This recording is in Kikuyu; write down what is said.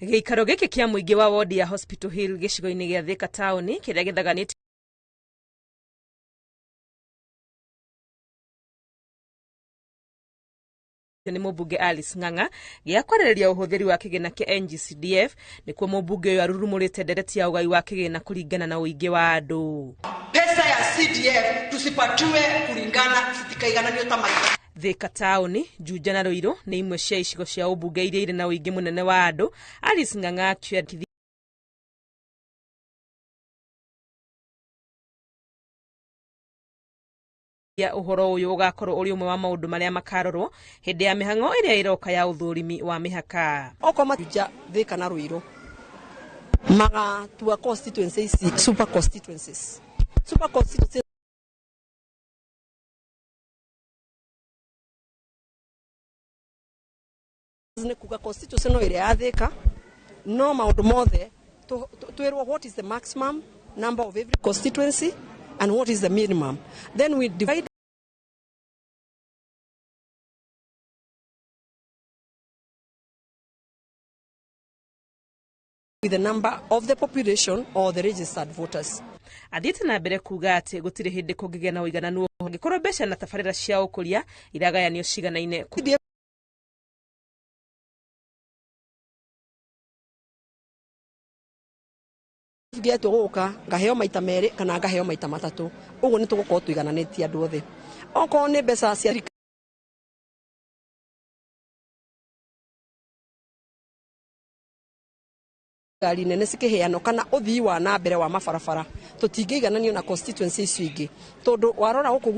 Gĩikaro gĩkĩ kĩa mũingĩ wa wodi ya Hospital Hill gĩcigo-inĩ gĩa Thika taũni kĩrĩa gĩthaganĩtio nĩ mũmbunge Alice Ng'ang'a gĩa kwarĩrĩria ũhũthĩri wa kĩgĩna kĩa NGCDF nĩkuo mũmbunge ũyũ arurumũrĩte ndereti ya ũgai wa kĩgĩna kũringana na ũingĩ wa andũ. Pesa ya CDF tusipatiwe kulingana, sitikaigananio ta maita. Thika taũni, Juja na Ruiru nĩ imwe cia icigo cia ũmbunge iria irĩ na ũingĩ mũnene wa andũ. Alice Ng'ang'a akĩandĩkithia ũhoro ũyũ ũgakorwo ũrĩ ũmwe wa maũndũ marĩa makarorwo hĩndĩ ya mĩhang'o ĩrĩa ĩroka ya ũthũrimi wa mĩhaka. Okorwo Juja, Thika na Ruiru magatua constituencies, super constituencies, super constituencies nĩ kuga constituency no ĩrĩa ya Thika, no maũndũ mothe twĩrwo what is the maximum number of every constituency and what is the minimum, then we divide with the number of the population or the registered voters. Athiĩte na mbere kuga atĩ gũtirĩ hĩndĩ kũngĩgĩa na ũigananu angĩkorwo mbeca na tabarĩra cia ũkũria iragayanio ciganaine. CDF ngĩatua gũka ngaheo maita merĩ kana ngaheo maita matatũ, ũguo nĩ tũgũkorwo tũigananĩtie andũ othe. Okorwo nĩ mbeca cia thirikari nene cikĩheanwo kana ũthii wa na mbere wa mabarabara, tũtingĩigananio na constituency icio ingĩ, tondũ warora gũkũ